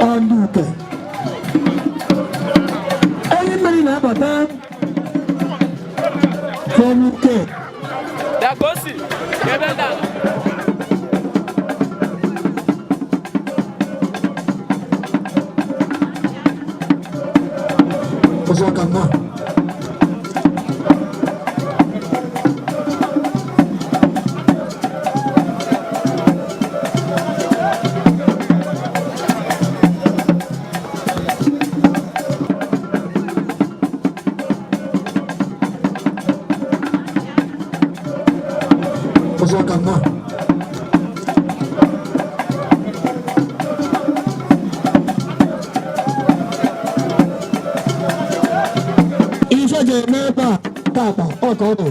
Ọ ndị Uke. Onye mmeri na-abata from Uke. Dakosi, ebe ndị ala. Ọzọ ka mma. Ọzọ ka mma. Ife ga-eme ebe a tata, ọ ka ọ dị.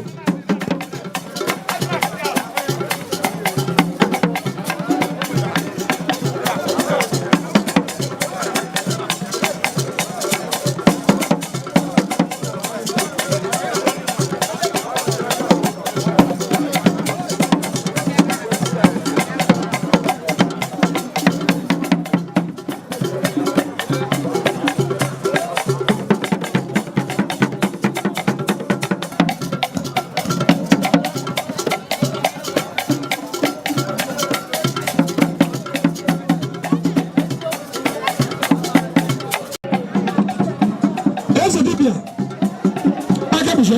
Eze dibịa aka bụchi.